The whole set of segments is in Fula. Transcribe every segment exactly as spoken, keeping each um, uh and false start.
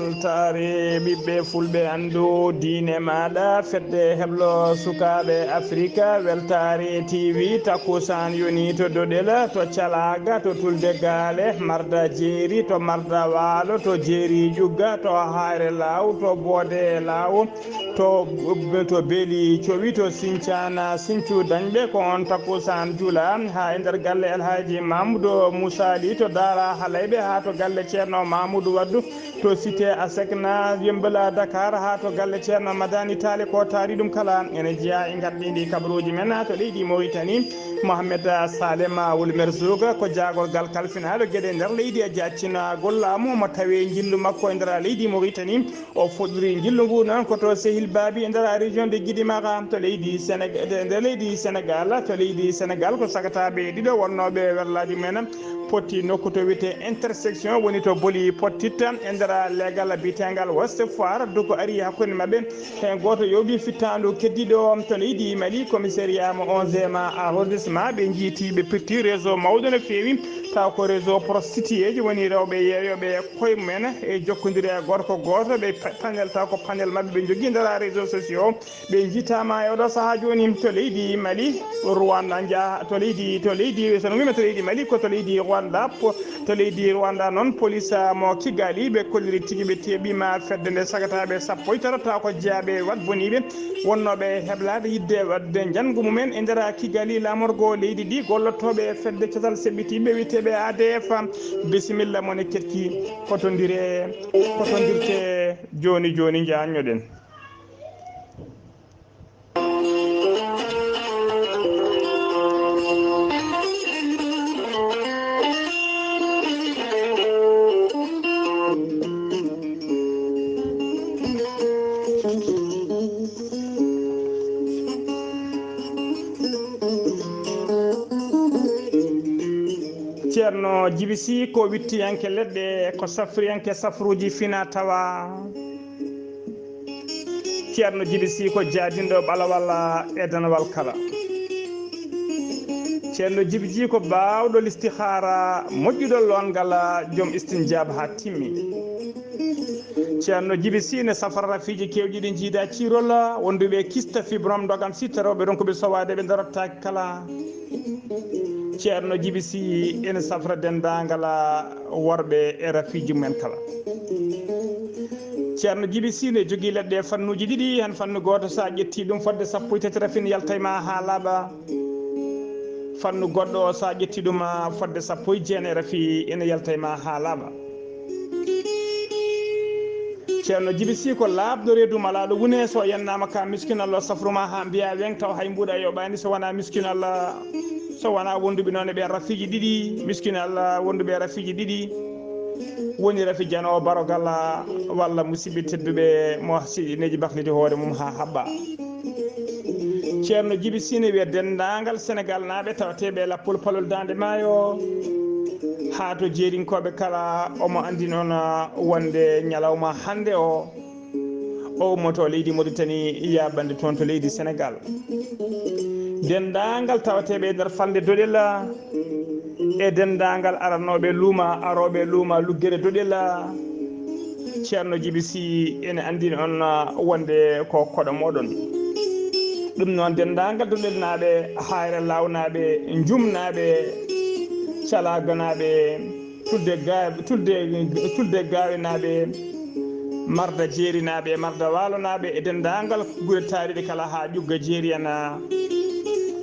Weltaare ɓiɓɓe fulɓe, anndu diine maaɗa, fedde heblo sukaaɓe Afrika, Weltaare T V, takkusaan yoni to Doɗel, to Calaaga, to Tulde Gaale, Marda Jeeri, to Marda Waalo, to Jeeri Ƴugga, to Hayre Laaw, to Boode Laaw, to, to Beeli Cowi, to Sincana, Sincu Dañɓe, ko on takkusaan jula haa e nder galle El Hadji Mamoudou Moussa Ly, to Daara Halayɓe, haa to galle Ceerno Mamoudou Waddu, to Cité Asecna, Yembela Dakar, haa to galle Ceerno Madani Taali, ko taari ɗum kala. Ene jeyaa e ngarɗiindi kabaruuji men to leydi Mauritanie. Mohamed Salema Wul Merzouga ko jaagorgal kalfinaaɗo geɗe nder leydi e jaaccinagol laamu, omo tawee njillu makko e nder leydi Mauritanie. O fuɗɗori njillu ngu noon ko to Sehil Baabi e nder région de Gidimara to leydi Sénégal, nder leydi Sénégal, to leydi Sénégal ko sagataaɓe ɗiɗo wonnooɓe werlaaji men potti nokku to wiyetee intersection, woni to Boli pottitta e nder leegal biyeteengal Ouest Foire. Duko ari hakkunde maɓɓe, heen gooto yooɓi fittaandu keddiiɗo to leydi Mali, commissariat mo onzième arrondissement, ɓe njiiti ɓe pirti réseau mawɗo no feewi, taw ko réseau prostituéeji, woni rewɓe yeeyooɓe koye mumen e jokkondire e gorko gooto, ɓe pa-, panel, taw ko panel maɓɓe ɓe njogii nder réseaux sociaux. Ɓe njitaama e oɗo sahaa jooni to leydi Mali, Rwanda njaha, to leydi, to leydi, so no wiimi to leydi Mali, ko to leydi Rwanda, po-, to leydi Rwanda noon, police, ah, mo Kigali, ɓe kolliri tigi ɓe teeɓiima fedde nde sagataaɓe sappo e tato, taw ko jeyaaɓe waɗ boniiɓe, wonnooɓe heblaade yiɗde waɗde njanngu mumen e nder Kigali, laamorgo leydi ndi, gollotooɓe fedde cosal seɓɓitiiɓe wiyeteeɓe A D F. Bisimilla mon e keɗki, kotondire, kotondirte jooni jooni, njaanñoɗen. Ceerno Jibi Sih ko wittiyanke leɗɗe, ko safriyanke safruuji fina tawa. Ceerno Jibi Sih ko jaadinɗo ɓalawal e danawal kala. Ceerno Jibi Sih ko baawɗo listihaara, moƴƴuɗo loongal, joom istinjaab haa timmi. Ceerno Jibi Sih ne safra rafiiji keewɗi ɗi njiida ciirol, wonduɓe kista fibrom ndogam sitta rewɓe ronkuɓe sowaade ɓe darottaake kala. Ceerno Jibi Sih ene safra denndaangal worɓe e rafiiji mumen kala. Ceerno Jibi Sih ne jogii leɗɗe fannuuji ɗiɗi, heen fannu gooto, so a ƴettii ɗum, fodde sappo e tati rafi ne yalta e ma haa laaɓa. Fannu goɗɗo o, so a ƴettii ɗum, fodde sappo e jeenayi rafi ene yalta e ma haa laaɓa. Ceerno Jibi Sih ko laaɓɗo reedu malaaɗo wune, so yennaama ka miskin Allah safru ma haa mbiya weŋ, taw hay mbuuɗa yoɓaani so wonaa miskin Allah, so wonaa wonduɓe noon e ɓeen rafiiji ɗiɗi, miskin Allah wonduɓe e rafiiji ɗiɗi, woni rafi janoowo barogal walla musidɓe tedduɓe mo siɗineeji bakliti hoore mum haa haɓɓa. Ceerno Jibi Sih ne wiya denndaangal Senegaal naaɓe tawateeɓe e lappol palol Daande Maayo, haa to jeerinkooɓe kala, omo anndi noon wonde ñalawma hannde o, o ummoto leydi Mauritanie, yaaɓande toon to leydi Senegaal. Denndaangal tawateeɓe e nder falnde Doɗel, e denndaangal aranooɓe luuma, arooɓe luuma luggere Doɗel, Ceerno Jibi Sih ene anndini on wonde ko koɗo mooɗon. Ɗum noon, denndaangal Doɗelnaaɓe, Hayre Laawnaaɓe, Njumnaaɓe, Calaagonaaɓe, Tulde Ga-, Tulde, Tulde Gaawenaaɓe, Marda Jeerinaaɓe, Marda Waalonaaɓe e denndaangal gure taariiɗe kala haa Ƴugga Jeeri en,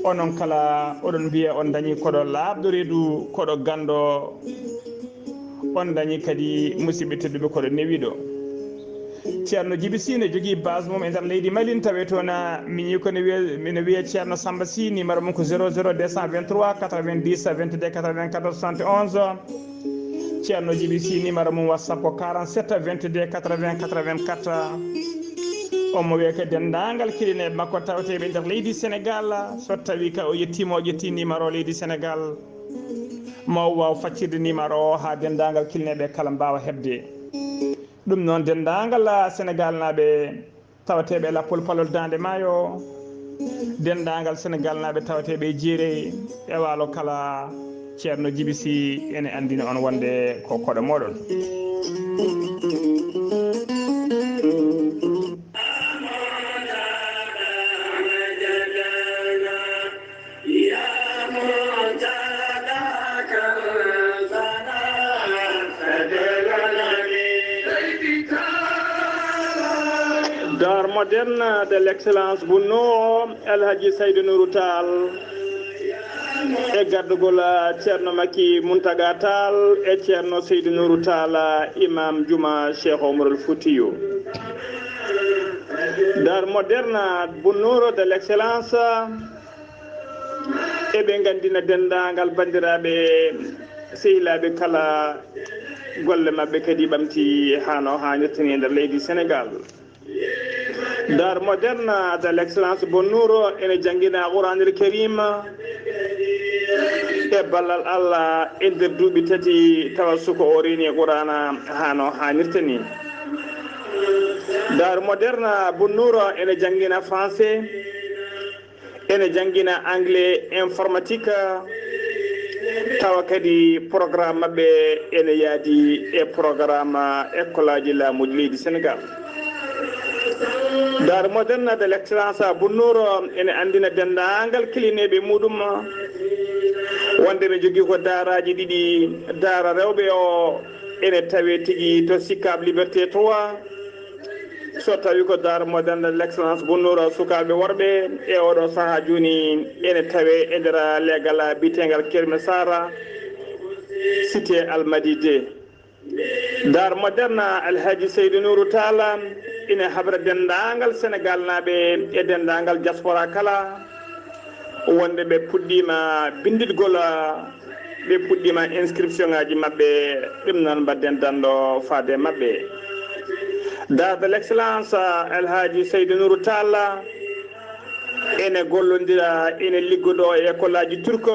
onon kala oɗon mbiya on dañii koɗo laaɓɗo reedu, koɗo ganndo, on dañii kadi, musidɓe tedduɓe, koɗo newiiɗo. Ceerno Jibi Sih ne jogii base mum e nder leydi Mali, tawe toon, miñi ko ne wiya, ne wiya Ceerno Samba Sih, numéro mum ko zéro zéro deux cent vingt-trois quatre-vingt-dix vingt-deux quatre-vingt-quatorze soixante et onze. Ceerno Jibi Sih numéro mum WhatsApp ko quarante-sept vingt-deux quatre-vingts quatre-vingt-quatre. Omo wiya ko denndaangal kilineeɓe makko tawateeɓe nder leydi Senegaal, so tawii ka o yettiima, o ƴetti numéro leydi Senegaal, ma o waaw faccirde numéro o haa denndaangal kilineeɓe kala mbaawa heɓde. Ɗum noon, denndaangal Senegaalnaaɓe tawateeɓe e lappol palol Daande Maayo, denndaangal Senegaalnaaɓe tawateeɓe e jeeri e waalo kala, Ceerno Jibi Sih ene anndini on wonde ko koɗo mooɗon. Moderne de l'excellence Bunno, El Hadji Seydou Nourou Tall, e gardugol Ceerno Makki Muntaga Tall e Ceerno Seydou Nourou Tall, Imam Juma Cheikh Omarul Foutiyou. Dar Moderne Bunno de l'excellence, eɓe nganndina denndaangal banndiraaɓe sehilaaɓe kala golle maɓɓe kadi ɓamti hano haanirta ni e nder leydi Senegal. Dar Moderne de l'excellence Bonnouro ene janngina Quraanil Karim e ballal Allah e nder duuɓi tati, tawa suka o reeni Quraana hano haanirta ni. Dar Moderne Bonnouro ene janngina français, ene janngina anglais informatique, tawa kadi programme maɓɓe ene yaadi e programme école aji laamuuji leydi Senegal. Dar Moderne de l'excellence Bunnouro ene anndina denndaangal kilineeɓe muɗum wonde ɓe jogii ko daaraaji ɗiɗi, daara rewɓe o ene tawe tigi to Sicap Liberté trois. So tawi ko Dar Moderne de l'excellence Bunnouro sukaaɓe worɓe e oɗo sahaa jooni ene tawe e nder leegal biyeteegal Kermesara, cité Almadi deux. Dar Moderne El Hadji Seydou Nourou Tall ina habra denndaangal Senegal naaɓe e denndaangal diaspora kala wonde ɓe puɗɗiima binnditgol, ɓe puɗɗiima inscription ngaaji maɓɓe, ɗum noon mbaɗden danndo faade maɓɓe. Dar de l'excellence El Hadji Seydou Nourou Tall ene gollondira, ene liggodoo e école aji turc,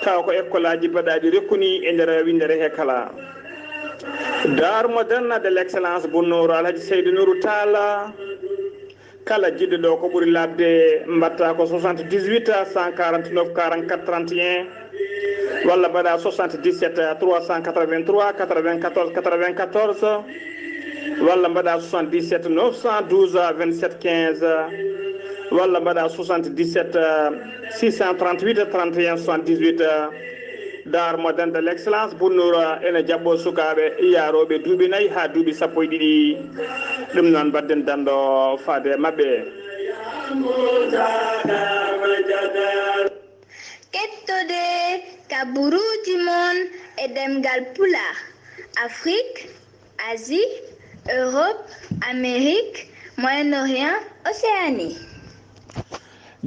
tawa ko école aji baɗaaɗi rekkuni e nder winndere he kala. Dar Moderne de l'excellence Bunnouro El Hadji Seydou Nourou Tall, kala jiɗɗo ɗo ko ɓuri laaɓde, mbaɗta ko soixante-dix-huit cent quarante-neuf quarante-quatre trente et un, walla mbaɗa soixante-dix-sept trois cent quatre-vingt-trois quatre-vingt-quatorze quatre-vingt-quatorze, walla mbaɗa soixante-dix-sept neuf cent douze vingt-sept quinze, walla mbaɗa soixante-dix-sept six cent trente-huit trente et un soixante-dix-huit. Dar Moderne de l'excellence Bunnouro ene jaɓɓo sukaaɓe yaarooɓe duuɓi nayi haa duuɓi sappo e ɗiɗi. Ɗum noon mbaɗden danndo faade maɓɓe. Kettode kaburuuji mon e ɗemngal Pulaar, Afrik, Asie, Europe, Amérique, Moyen-Orient, Océanie.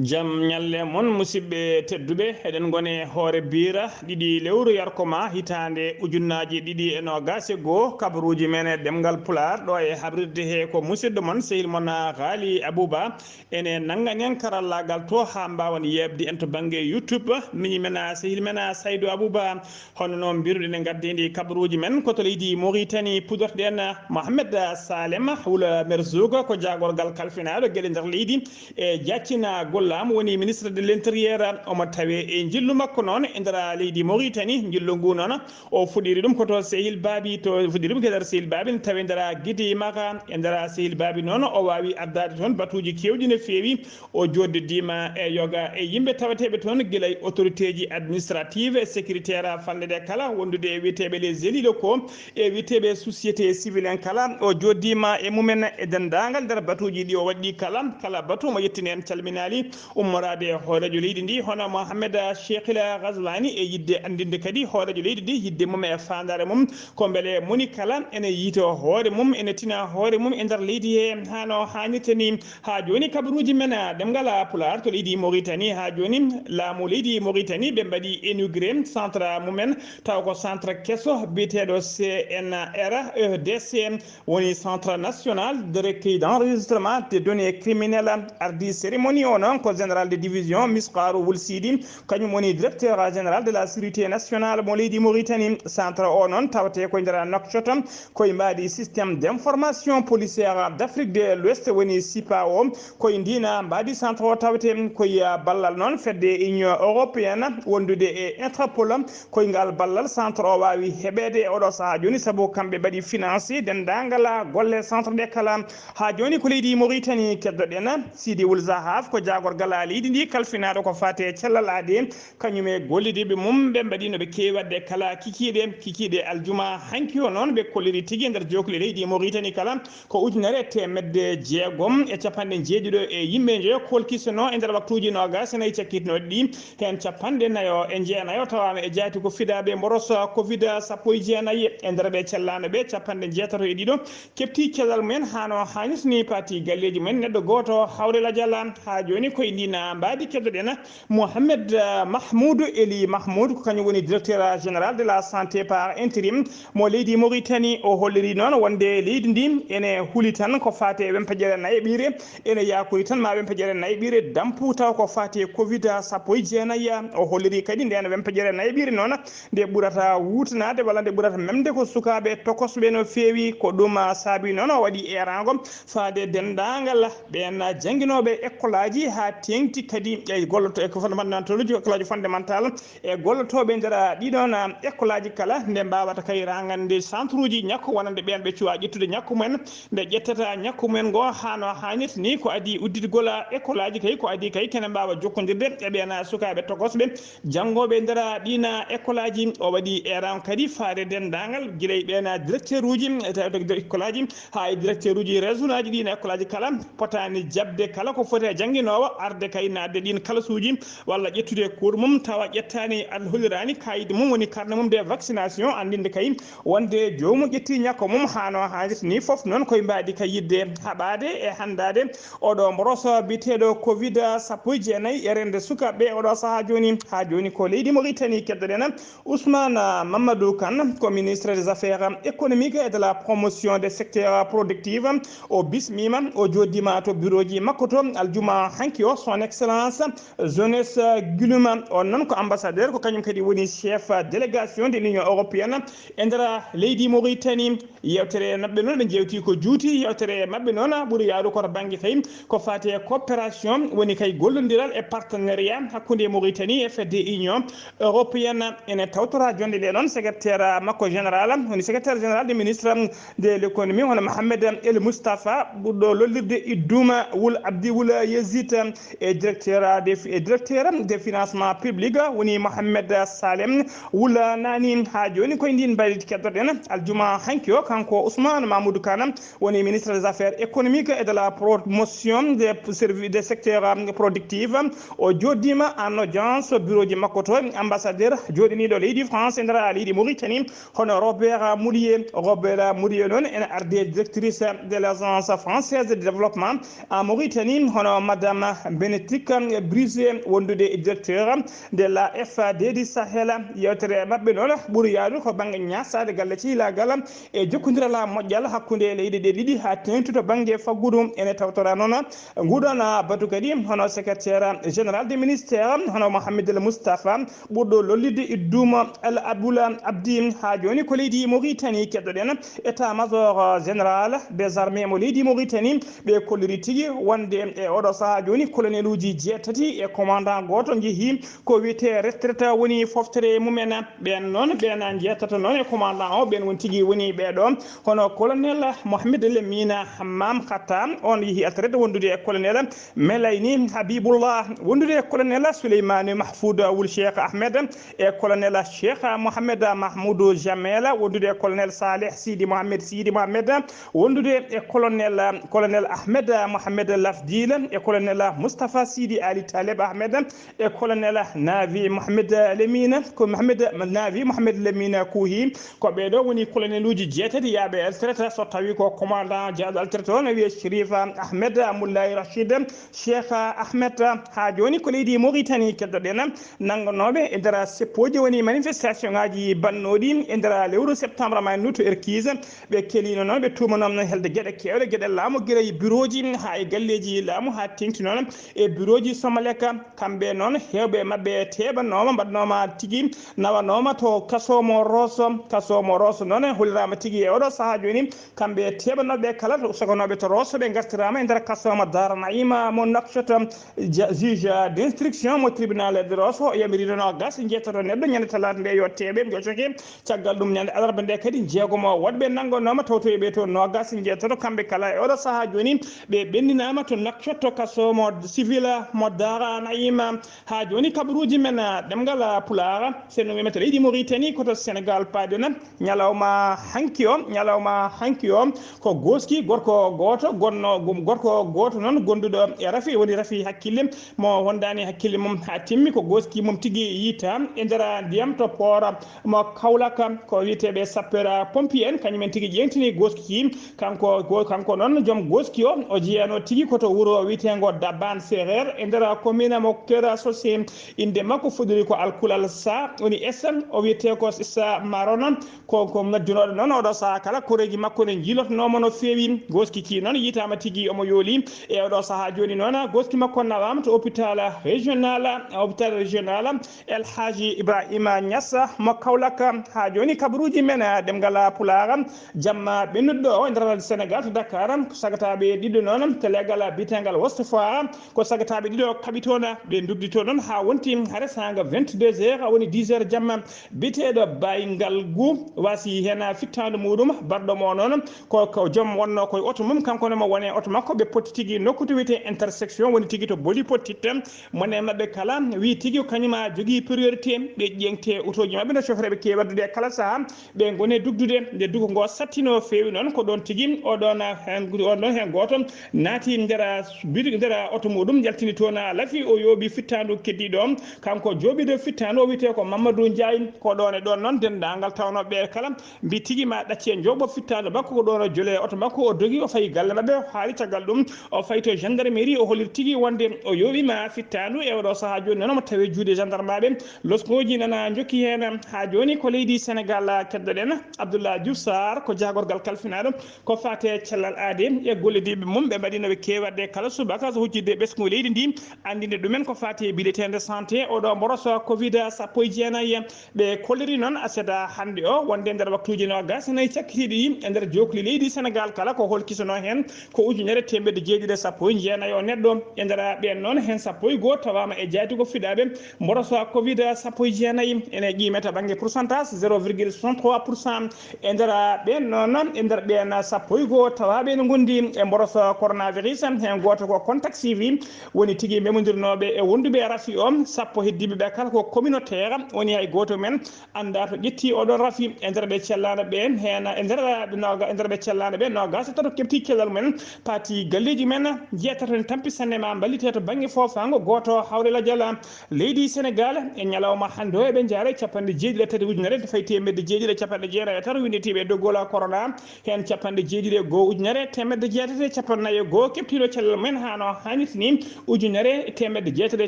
Jam ñalle mon musidɓe tedduɓe, eɗen ngoni e hoore biira ɗiɗi lewru yarkoma hitaande ujunnaaji ɗiɗi e noogaas e goo, kabaruuji men e ɗemngal Pulaar ɗo e habrirde he ko musidɗo mon sehil mon Haali Abuba. Ene nannganen karallaagal to haa mbaawan yeeɓde en to bannge YouTube. Miñi men a sehil men a Saydu Abuba. Hono noon mbiruɗen e ngaddendi kabaruuji men ko to leydi Mauritanie puɗorɗen. Mohamed Salem Wula Merzoug ko jaagorgal kalfinaaɗo geɗe nder leydi e jaccina gollaam woni ministre de l'intérieur. Omo tawe e njillu makko noon e nder leydi Mauritanie. Njillu ngu noon o fuɗɗiri ɗum ko to sehil baabi, to fuɗɗiri ɗum ko nder sehil baabi ne tawe nder gidi maka e nder sehil baabi noon o waawi addaade toon batuuji keewɗi no feewi. O jooddodiima e yoga e yimɓe taweteeɓe toon gila e autorité ji administrative e sécuritaire fannde nde kala wondude e wiyeteeɓe les élus locaux e wiyeteeɓe société civile en kala. O jooddodiima e mumen e denndaangal nder batuuji ɗi o waɗɗi kala. Kala batu mo yettini en calminaali ummoraade e hooreejo leydi ndi hono Mohamed Cheikhila Ghazwani e yiɗde anndinde kadi hooreejo leydi ndi yiɗde mum e faandaare mum ko mbele moni kala ene yiito hoore mum ene tina hoore mum e nder leydi he hano haanirta ni. Haa jooni kabaruuji men ɗemngal Pulaar to leydi Mauritanie. Haa jooni laamu leydi Mauritanie ɓe mbaɗi inauguré centre mumen, taw ko centre keso biyeteeɗo C N R E D C, woni Centre National de Recueil d'Enregistrement des Données Criminelles. Ardi cérémonie o noon ko général de division Misqaru Wul Sidi, kañum woni directeur général de la sécurité nationale mo leydi Mauritanie. Centre o noon tawate ko e nder Nouakchott, koye mbaadi système d'information policière d'Afrique de l'Ouest woni sipa o. Koye ndina mbaadi centre o tawete koye ballal noon fedde Union européenne wondude e Interpol. Koye ngal ballal centre o waawi heɓeede e oɗo sahaa jooni sabu kamɓe mbaɗi financé denndaangal golle centre ɗe kala. Haa jooni ko leydi Mauritanie keddoɗen. Sidi Wul Zahaf ko jaagorɗo gorgal leydi ndi kalfinaaɗo ko faati e cellal aadi, kañum e gollidiiɓe mum ɓe mbaɗi no ɓe keewi waɗde kala kikiiɗe, kikiiɗe aljuma hanki o noon ɓe kolliri tigi e nder jookli leydi Mauritanie kala ko ujunere e teemedde jeegom e capanɗe jeeɗiɗo e yimɓe njoyo kolkisono e nder waktuuji noogaas e nayi cakkitinooɗi ɗi. Heen capanɗe nayo e jeenayo tawaama e jaati ko fidaaɓe mboros covid sappo e jeenayi. E nder ɓe cellaano ɓe, capanɗe jeetato e ɗiɗo keɓti cellal mumen haa no haanirta ni, paati galleeji mumen, neɗɗo gooto hawre lajal. Haa jooni koye ndin mbaadi keddoɗen Mohamed, eh, Mahmoud Eli Mahmoud, ko kañum woni directeur général de la santé par intérim mo leydi Mauritanie. O holliri noon wonde leydi ndi ene huli tan ko faati e wempeƴere nayeɓire, ene yakori tan ma wempeƴere nayeɓire dampu taw ko faati e covid sappo e jeenayi. O holliri kadi nden wempeƴere nayeɓire noon nde ɓurata wuutanaade walla nde ɓurata memde ko sukaaɓe tokosɓe no feewi. Ko ɗum, ah, saabi noon o waɗi eeraango faade denndaangal ɓeen jannginooɓe ekkolaaji haa teeŋti kadi e golloto e ko fondamental, école fondamental e gollotooɓe nder, ah, ɗiɗoon, ah, ekkolaaji kala nde mbaawata kay rangande centre uji ñakko wonande ɓeen ɓe cuwa ƴettude ñakko mumen, nde ƴettata ñakko mumen ngo haa no haanirta ni. Ko adii udditgol, ah, ekkolaaji kay, ko adii kay kene mbaawa jokkondirde e ɓeen, ah, sukaaɓe tokosɓe janngooɓe e nder ɗiin ekkolaaji. O waɗi eran kadi faade denndaangal gila e ɓeen directeur uji, tawi to école aji haa e directeur uji région aji ɗiin ekkolaaji kala potaani jaɓde kala ko foti e jannginoowo arde kay naatde ɗiin kalasuuji walla ƴettude cours mum tawa ƴettaani, an holliraani kayit mum woni carnet mum de vaccination, anndinde kay wonde joomum ƴetti ñakko mum haa no haanirta ni. Fof noon koye mbaadi ka yiɗde haɓaade e hanndaade oɗo mboroso biyeteeɗo covid sappo e jeenayi e reende sukaaɓe oɗo sahaa jooni. Haa jooni ko leydi Mauritanie keddoɗen Ousmane Mamadou Kane, ko ministre des affaires économiques et de la promotion des secteurs productifs. O bismiima, o jooɗiima to bureau ji makko to aljuma hanki o, son excellence Jonas Giluma. On noon ko ambassadeur, ko kañum kadi woni chef délégation de l'Union européenne e nder leydi Mauritanie. Yewtere maɓɓe noon, ɓe njeewti ko juuti. Yewtere maɓɓe noon ɓuri yaarude ko to bannge tawi ko faati e coopération, woni kay gollondiral e partenariat hakkunde Mauritanie e fedde Union européenne. Ene tawtora jonde nde noon secrétaire makko général, woni secrétaire général du ministre de l'économie, hono Mohamed El Moustapha, ɓurɗo lollirde Iddouma Wul Abdi Wul Yezid, e directeur des, e directeur des financements publics, woni Mohamed Salem Wul Nani. Haa jooni koye ndin mbaadi keddoɗen aljuma hanki o, kanko Ousmane Mamoudou Kane, woni ministre des affaires économiques et de la promotion des services, des secteurs, euh, productifs. O jooɗiima en audience bureau ji makko to, ambassadeur jooɗiniiɗo leydi France e nder leydi Mauritanie, hono Robert Moulier. Robert Moulier noon ene ardi directrice de l'Agence française de développement en Mauritanie, hono madame Bénédicte Brisé, wondude directeur de la F D D Sahel. Yewtere maɓɓe noon ɓuri yaarude ko bannge ñaasaade galle cehilaagal e jokkondiral moƴƴal hakkunde leyɗe ɗe ɗiɗi haa teeŋti to bannge faggudu. Ene tawtora noon nguɗon batu kadi hono secrétaire général du ministère, hono Mohamed El Moustapha, ɓurɗo lollirde Iddouma El Aboul Abdi. Haa jooni ko leydi Mauritanie keddoɗen état major général des armées mo leydi Mauritanie. Ɓe kolliri tigi wonde e oɗo sahaa jooni koloneluuji jeetati e commandant gooto njehii ko wiyetee retraite, woni foftere mumen. Ɓeen noon, ɓeen njeetato noon e commandant o, ɓeen woni tigi woni ɓee ɗoo, hono colonel Mohamed Lamine Hammam Khatta, on yehi retraite wondude e colonel Melayni Habibullah, wondude e colonel Souleymane Mahfoud Wul Cheikh Ahmed, e colonel Cheikh Mohamed Mahmoudou Jamel, wondude e colonel Saleh Sidi Mohamed Sidi Mohamed, wondude e colonel, colonel Ahmed Mohamed Lafdil, e colonel Moustapha Sidi Ali Taleb Ahmed, e colonel Navi Mohamed Lamine, ko Mohamed Navi Mohamed Lamine Kouhi. Ko ɓee ɗoo woni coloneluuji jeetati yahɓe retraite, so tawii ko commandant jeyaaɗo retraite o no wiyee Chérif Ahmed Moulay Rachid Cheikh Ahmed. Haa jooni ko leydi Mauritanie keddoɗen, nannganooɓe e nder seppooji woni manifestation ŋaaji bannooɗi e nder lewru septembre ma en nutto Erkise. Ɓe keliino noon, ɓe tuumanooma noon helde geɗe keewɗe, geɗe laamu, gila e bureau ji haa e galleeji laamu, haa teeŋti noon e bureau ji Somalek. Kamɓe noon, heewɓe e maɓɓe teeɓanooma, mbaɗnooma tigi, nawanooma to kasoo mo Roso. Kasoo mo Roso noon, holliraama tigi E oɗo sahaa jooni, kamɓe teɓanooɓe kala to sokonooɓe to Rosso ɓe ngartiraama e nder kasoma Dara Naima mo Nouakchott. Ja-, juge d'instruction mo tribunal de Rosso yamiriino nogas njeetato neɗɗo ñande talaata nde yo teeɓe, yo coke. Caggal ɗum, ñande alarba nde kadi, jeegomo woɗɓe nanngonooma tawtoyɓe to nogas njeetato. Kamɓe kala e oɗo sahaa jooni ɓe ɓenndinaama to Nouakchott to kaso mo civil mo Dara Naima. Haa jooni kabaruuji men, ah, ɗemngal, ah, Pulaar, so en umiima to leydi Mauritanie, ko to Sénégal paaɗen. Ñalawma hanki o, ñalawma hanki o, ko gooski gorko gooto gonno, gum-, gorko gooto noon gonduɗo e rafi, woni rafi hakkille mo wondaani hakkille mum haa timmi, ko gooski mum tigi yiita e nder ndiyam to poora mo Kaolack, ko wiyeteeɓe sapeur pompier en, kañum en tigi ƴeewtini gooski ki. Kanko, go-, kanko noon joom gooski o, o jeyanoo tigi ko to wuro wiyeteengo Daban Serer e nder commune mo Kera Sosé. Innde makko fuɗɗori ko Alkulal Sa, woni S, o wiyetee ko Sa Marona. Ko, ko ngajjunooɗo noon oɗo sahaa kala, koreeji makko ne njiilotonoomo no feewi. Gooski ki noon yiitaama tigi omo yooli. E oɗo sahaa jooni noon, gooski makko nawaama to hôpital régional, hôpital régional El Hadji Ibrahima Niass mo Kaolack. Haa jooni kabaruuji men, ah, ɗemngal Pulaar, jamma ɓennuɗo o e nder Sénégal to Dakar, ko sagataaɓe ɗiɗo noon, to leggal biyeteengal Westfoire, ko sagataaɓe ɗiɗo kaɓitoona, ɓe ndugdito noon haa wonti hare saanga vingt-deux heures, woni dix heures jamma. Biyeteeɗo Baye Ngalgu wasi heen fittaandu muɗum, barɗo mo noon ko, ko joom wonnoo koye oto mum, kanko ne mo woni e oto makko, ɓe potti tigi nokku to wiyetee intersection, woni tigi to boli pottitta. Mone maɓɓe kala wii tigi ko kañum a jogii priorité, ɓe ƴeŋte otooji maɓɓe no cofreɓe keewi waɗdude e kala sahaa, ɓe ngoni e dugdude. Nde dugu ngo sattino feewi noon, ko ɗoon tigi o ɗoon heen, o ɗoon heen gooto naati nder bidi-, nder oto muɗum, yaltini toon lafi, o yooɓi fittaandu keddiiɗo o. Kanko jooɓiiɗo fittaandu o wiyetee ko Mamadou Ndiaye, ko ɗoon e ɗoon noon denndaangal tawnooɓe ɓe kala mbi tigi ma ɗacce njoɓo fittaandu makko, ko ɗoon o jole oto makko, o dogi, o fayi galle maɓɓe, o haali caggal ɗum, o fayi to gendarmerie, o hollir tigi wonde o yooɓiima fittaandu. E oɗo sahaa jooni noon omo tawi juuɗe gendarmeaɓe, loskooji nana njokki heen. Haa jooni ko leydi Sénégal keddoɗen, Abdoulaye Diouf Sarr, ko jaagorgal kalfinaaɗo ko faate cellal aade e gollodiiɓe mum, ɓe mbaɗi no ɓe keewi waɗde kala subaka, so huccitde ɓesngu leydi ndi, anndinde ɗumen ko faate bileteende santé, oɗo mboroso covid sappo e jeenayi. Ɓe kolliri noon aset hannde o wonde nder waktuuji noogas e nayi cakkitiiɗi ɗi e nder jookli leydi Sénégal kala, ko holkisunoo heen ko ujunere teemedde jeeɗiɗi e sappo e jeenayi o neɗɗo. E nder ɓeen noon, heen sappo e goo tawaama e jaati ko fiɗaaɓe mboroso covid sappo e jeenayi. Ene qiimee to bannge pourcentage zéro virgule soixante-trois pour cent. E nder ɓeen noon, e nder ɓeen sappo e goo tawaaɓe ene ngondi e mboroso coronavirus, heen gooto ko contact suivi, woni tigi memondirnooɓe e wonduɓe e rafi o, sappo heddiiɓe ɓe kala ko communautaire, woni hay gooto men anndaa to ƴetti oɗon rafi. E nder ɓe cellaano ɓe heen, e nder ɓe nooga-, e nder ɓe cellaano ɓe noogaas e tato keɓti cellal mumen, paati galleeji men, jeetato ne tampi sanne ma mballite to bannge foofaango gooto hawre lajal leydi Sénégal. E ñalawma hannde o eɓe njaara e capanɗe jeeɗiɗi e tati ujunere fayi teemedde jeeɗiɗi e capanɗe jeenayi e tato winnditiiɓe e doggol corona, heen capanɗe jeeɗiɗi e goo ujunere teemedde jeetati e capanɗe nayi e goo keɓtiiɗo cellal mumen haa no haanirta ni, ujunere e teemedde jeetati e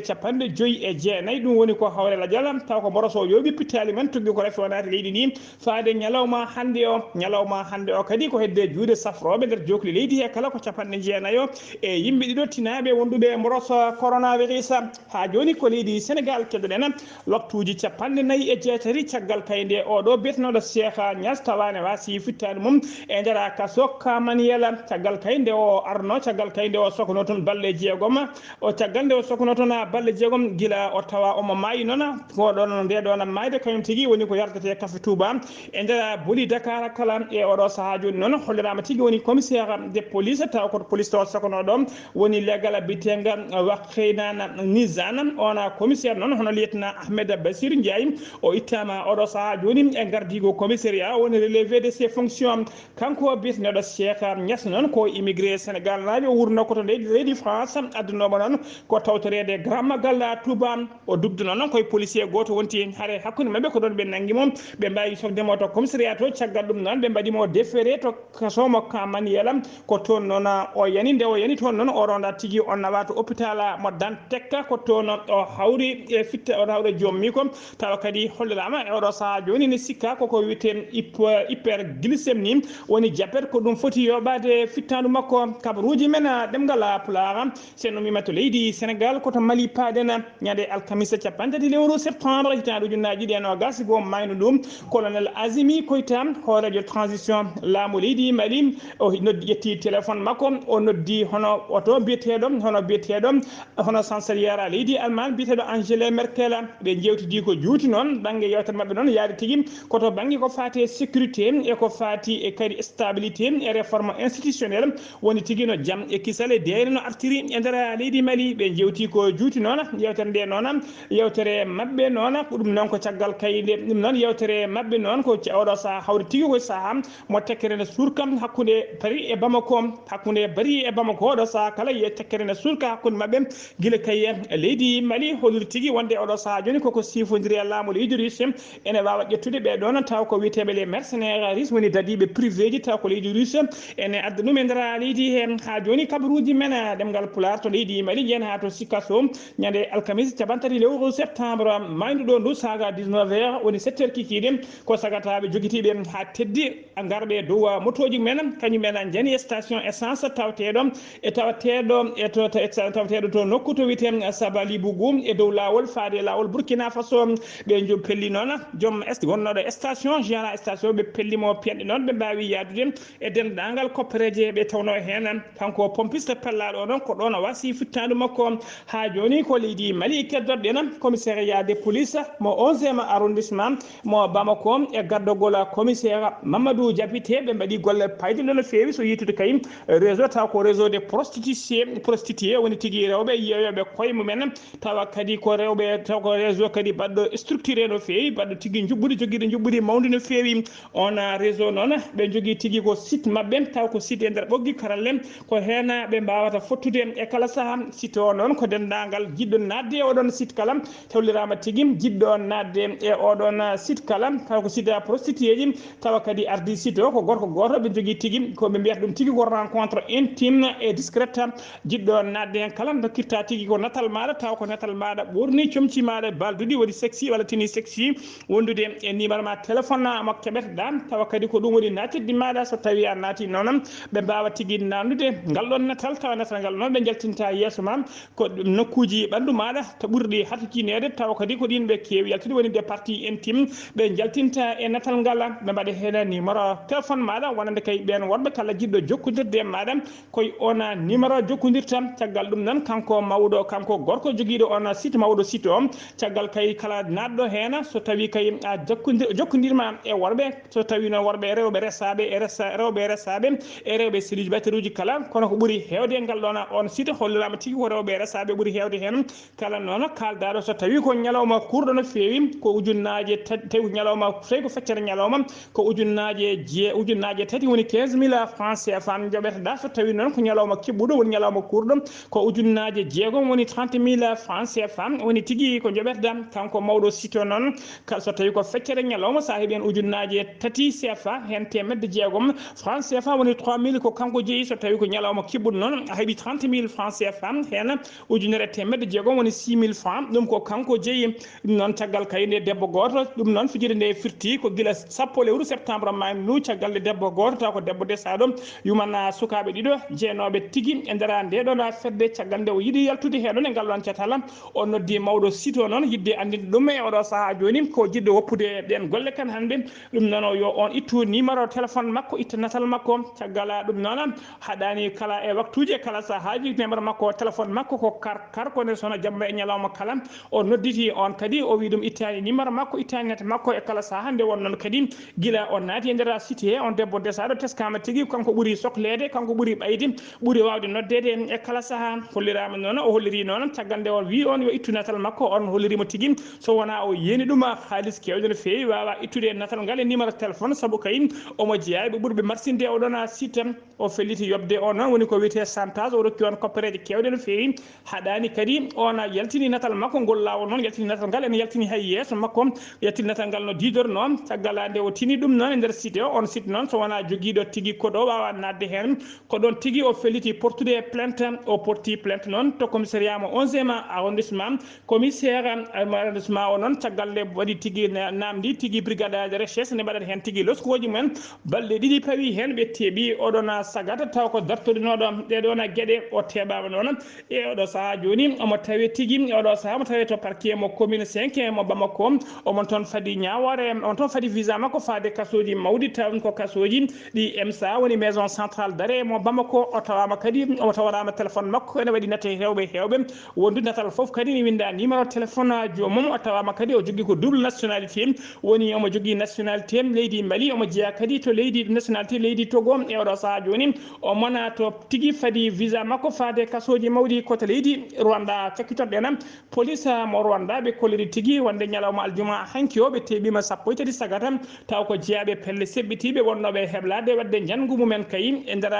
capanɗe joyi e jeenayi. Ɗum woni ko hawre lajal, taw ko mboroso yooɓi pittaali men, tuggi ko rafi o naati leydi ndi faade ñalawma hannde o. Ñalawma hannde o kadi ko hedde juuɗe safrooɓe nder jookli leydi he kala ko capanɗe jeenayo e yimɓe ɗiɗo tinaaɓe wonduɓe e mboroso coronavirus. Haa jooni ko leydi Sénégal keddoɗen. Waktuuji capanɗe nayi e jeetati caggal kayde oɗo biyetenooɗo Cheikh Niass tawaane waasi fittaandu mum e nder kaso Kamaniyel. Caggal kayde o arno, caggal kayde o sokno toon balɗe jeegom. O caggal nde o sokno toon balɗe jeegom gila o tawa omo maayi noon, ko ɗoon nde ɗoon maayde kañum tigi woni ko yardete Café Touba e nder boli Dakar kala. E oɗo sahaa jooni noon holliraama tigi woni commissaire de police, taw ko police to sokno ɗo woni legal bitenga Wakhinane Nizane. On commissaire noon hono lieutenant Ahmed Basir Ndiaye, o ittaama oɗo sahaa jooni e gardiigo commissariat woni relevé de ses fonctions. Kanko biyeteeɗo Cheikh Niass noon ko immigré Sénégal naajo, o wurnoo ko to leydi, leydi France, addunoomo noon ko tawtoreede Grand Magal Touba. O dugduno noon koye policier gooto wonti hare hakkunde maɓɓe, ko ɗoon ɓe nanngi mo, ɓe mbaawi sokde mo to commissariat to. Caggal ɗum noon ɓe mbaɗi mo déféré to kaso mo Kamaniyel. Ko toon noon o yani, nde o yani toon noon o ronda tigi o nawa to hôpital mo Dantec, ko toon o hawri e fitta, o hawri e joom miko. Tawa kadi holliraama e oɗo sahaa jooni ne sikka koko wiyetee hyp-, hyperglycémie ni woni diabète, ko ɗum foti yoɓaade fittaandu makko. Kabaruuji men, ah, ɗemngal, ah, Pulaar, so en umiima to leydi Sénégal, ko to Mali paaɗen. Ñande alkamisa capanɗe tati lewru septembre hitaande ujunnaaji ɗiɗi e noogaas e goo, maayno ɗum colonel Azimi Koyta, hoore Transition, laamu leydi Mali, o noddi, ƴetti téléphone makko, o noddi hono oto biyeteeɗo, hono biyeteeɗo, hono chancelière leydi Allemagne biyeteeɗo Angela Merkel. Ɓe njewtidi ko juuti noon, bannge yewtere maɓɓe noon yaadi tigi ko to bannge ko faati e sécurité e ko faati e kadi stabilité e réforme institutionnelle, woni tigi no jam e kisal e deeyre no artiri e nder leydi Mali. Ɓe njewti ko juuti noon, yewtere nde noon, yewtere maɓɓe noon, ko ɗum noon ko caggal kayde, ɗum noon yewtere maɓɓe noon ko ca-, oɗo sahaa hawri tigi ko sahaa mo tekkere ne surka hakkunde Paris e Bamako, hakkunde Paris e Bamako, oɗo sahaa kala yiye tekkere ne surka hakkunde maɓɓe, gila kay leydi Mali, holiri tigi wonde oɗo sahaa jooni koko sifondiri e laamu leydi Russie, ene waawa ƴettude ɓe ɗoon taw ko wiyeteeɓe les mercenaires russes, woni dadiiɓe privé ji, taw ko leydi Russie ene adda ɗum e nder leydi he. Haa jooni kabaruuji men, ɗemngal Pulaar to leydi Mali, yen haa to Sikasso, ñande alkamisa capanɗe tati lewru septembre, maaynuɗo ndu saaga dix-neuf heures, woni sept heures kikiiɗe, ko sagataaɓe jogitiiɓe haa teddi, ngarɓe e dow motooji men, kañum en njani station essence tawateeɗo e tawateeɗo e to, to, e tawateeɗo to nokku to wiyetee Sabalibougou e dow laawol faade e laawol Burkina Faso. Ɓe jo-, pelli noon joom est-, wonnooɗo station, gérant station, ɓe pelli mo piyanɗe noon, ɓe mbaawi yaadude e denndaangal koppereeje ɓe tawnoo heen kanko pompiste pellaaɗo o noon ko ɗoon o wasi fittaandu makko. Haa jooni ko leydi Mali keddorɗen commissariat de police mo onzième arrondissement mo Bamako e gardagol commissaire Mamadou Diabité, ɓe mbaɗi golle payɗe no feewi so yiytude kay réseau taw ko réseau de prostitution, prostitué woni tigi rewɓe yeeyooɓe koye mumen, tawa kadi ko rewɓe, taw ko réseau kadi baɗɗo structuré no feewi, baɗɗo tigi njuɓɓudi, jogiiɗo njuɓɓudi mawndi no feewi. On réseau noon ɓe njogii tigi ko site maɓɓe, taw ko site e nder ɓoggi karalle, ko heen ɓe mbaawata fottude e kala sahaa. Site o noon ko denndaangal jiɗɗo naatde e oɗon site kala, holliraama tigi jiɗɗo naatde e oɗon site kala, taw ko site prostitué ji, tawa kadi ardii site o ko gorko gooto, ɓe njogii tigi ko ɓe mbiyata ɗum tigi ko rencontre intime et discrète. Jiɗɗo naatde heen kala, dokkirta tigi ko natal maaɗa, taw ko natal maaɗa ɓurni, comci maaɗa balduɗi, woni sexy walla tenue sexy, wondude e numéro ma téléphone mo keɓeteɗaa, tawa kadi ko ɗum woni naatirde maaɗa. So tawii a naati noon, ɓe mbaawa tigi naatnude ngal ɗoon natal, tawa natal ngal noon ɓe njaltinta yeeso ma, ko nokkuuji ɓanndu maaɗa to ɓurɗi hatukineede, tawa kadi ko ɗiin ɓe keewi yaltude, woni des parties intimes, ɓe njaltinta e natal ngal, ɓe mbaɗa heen numéro téléphone maaɗa, wonande kay ɓeen worɓe kala jiɗɗo jokkondirde e maaɗa, koye on numéro jokkondirta. Caggal ɗum noon, kanko mawɗo, kanko gorko jogiiɗo on site, mawɗo site o, caggal kay kala naatɗo heen, so tawii kay a jokkondir-, jokkondirma e worɓe, so tawii noon worɓe e rewɓe resaaɓe, e resa-, rewɓe e resaaɓe, e rewɓe célibataire uji kala, kono ko ɓuri heewde e ngal ɗoon on site holliraama tigi ko rewɓe e resaaɓe ɓuri heewde heen. Kala noon kaaldaaɗo, so tawii ko ñalawma kuurɗo no feewi, ko ujunnaaje ta-, tawi ko ñalawma, tawi ko feccere ñalawma, ko ujunnaaje jee-, ujunnaaje tati woni quinze mille francs C F A njoɓeteɗaa. So tawii noon ko ñalawma kiɓɓuɗo woni ñalawma kuurɗo, ko ujunnaaje jeegom woni trente mille francs C F A woni tigi ko njoɓeteɗaa. Kanko mawɗo site o noon, kala so tawii ko feccere ñalawma, so a heɓii heen ujunnaaje tati C F A, heen teemedde jeegom francs C F A woni trois mille ko kanko jeyi. So tawii ko ñalawma kiɓɓuɗo noon, a heɓii trente mille francs C F A, heen ujunere e teemedde jeegom woni six mille francs, ɗum ko kanko jeyi. Ɗum noon, caggal kay nde debbo gooto, ɗum noon, fijirde nde firti ko gila sappo lewru septembre maaynu, caggal nde debbo gooto, taw ko debbo desaaɗo, yumana sukaaɓe ɗiɗo jeenooɓe tigi e nder nde ɗoon fedde. Caggal nde o yiɗi yaltude heen e ngal ɗoon catal, o noddi mawɗo site o noon, yiɗde anndinde ɗum e oɗo sahaa jooni, ko jiɗɗo woppude ɗeen golle kan hannde. Ɗum noon, o yo on ittu numéro téléphone makko, itta natal makko. Caggal ɗum noon, haɗaani kala e waktuuji e kala sahaaji, numéro makko téléphone makko ko kar, kar, ko nde sona jamma e ñalawma kala. O nodditi on kadi, o wi ɗum ittaani numéro makko, ittaani net makko e kala sahaa. Nde won noon kadi, gila o naati e nder site he, on debbo desaaɗo teskaama tigi, kanko ɓuri sokleede, kanko ɓuri ɓayde, ɓuri waawde noddeede e kala sahaa. Holliraama noon, o holliri noon, caggal nde o wi on yo ittu natal makko, on holliri mo tigi, so wonaa o yeeni ɗum haalis keewɗo no feewi, waawaa ittude natal ngal e numéro téléphone, sabu kay omo jeyaa e ɓe ɓurɓe marsinde e oɗon site. O felliti yoɓde o noon woni ko wiyetee chantage, o rokki on koppereeje keewɗe no feewi. Haɗaani kadi, on yaltini natal makko, ngol laawol noon yaltini natal ngal, ene yaltini hay yeeso makko, yaltini natal ngal no diidornoo. Caggal nde o tini ɗum noon e nder site o, on site noon, so wonaa jogiiɗo tigi code o, waawaa naatde heen. Ko ɗoon tigi o felliti portude plainte, o porti plainte noon to commissariat mo onzième arrondissement. Commissaire arrondissement o noon, caggal nde waɗi tigi na-, naamndi tigi brigade de recherche, nde mbaɗata heen tigi loskooji mumen, balɗe ɗiɗi pawi heen, ɓe teeɓi oɗon Sagata taw ko dartorinooɗo ɗee ɗoon geɗe, o teɓaama noon e oɗo sahaa jooni. Omo tawee tigi e oɗo sahaa, omo tawee to parquet mo commune cinq mo Bamako. Omo toon fadi ñaawoore, omo toon fadi visa makko faade kasooji mawɗi, taw ko kasooji ɗi M S A, woni maison centrale d'arrêt mo Bamako. O tawaama kadi, omo taworaama téléphone makko ene waɗi natte heewɓe heewɓe, wondu natal fof kadi ne winnda numéro téléphone joomum. O tawaama kadi o jogii ko double nationalité, woni omo jogii nationalité leydi Mali, omo jeyaa kadi to leydi nationalité leydi Togo. E oɗo sahaa jooni, o mona to tigi fadi visa makko faade kasooji mawɗi ko to leydi Rwanda. Cakkitoɗen police mo Rwanda, ɓe kolliri tigi wonde ñalawma aljuma hanki o, ɓe teɓiima sappo e tati sagata, taw ko jeyaaɓe pelle seɓɓitiiɓe wonnooɓe heblaade waɗde njanngu mumen kay e nder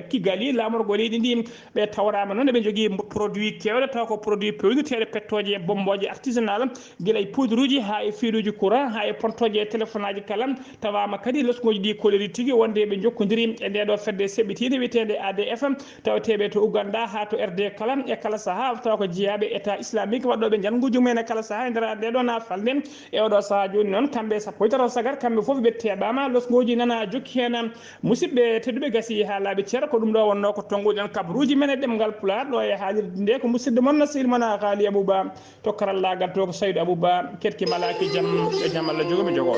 Kigali, laamorgo leydi ndi. Ɓe tawraama noon eɓe njogii produit keewɗo, taw ko produit peewnirteeɗo pettooje e bommbooje artisanal, gila e poudruuji haa e fiiluuji courant, haa e pontooje e téléphonaaji kala. Tawaama kadi losngooji ɗi kolliri tigi wonde eɓe njokkondirii e ndee ɗo fedde seɓɓitiinde wiyeteende A D F, tawateeɓe to Uganda haa to R D kala, e kala sahaa, tawa ko jeyaaɓe État islamique waɗɗooɓe njannguuji mumen e kala sahaa e nder ndee ɗo na falnde. E oɗo sahaa jooni noon, kamɓe sappo e tato sagar, kamɓe fof ɓe teɓaama, losngooji nana jokki heen. Musidɓe tedduɓe, gasi haa laaɓi cer, ko ɗum ɗo wonnoo ko tonnguɗen kabaruuji men e ɗemngal Pulaar ɗo e haalirde nde. Ko musidɗo mon Nasir Mana Xaali Abouba, to karallaagal to ko Saydou Abouba, ketki malaaki jam e jam Allah jogomi jogo.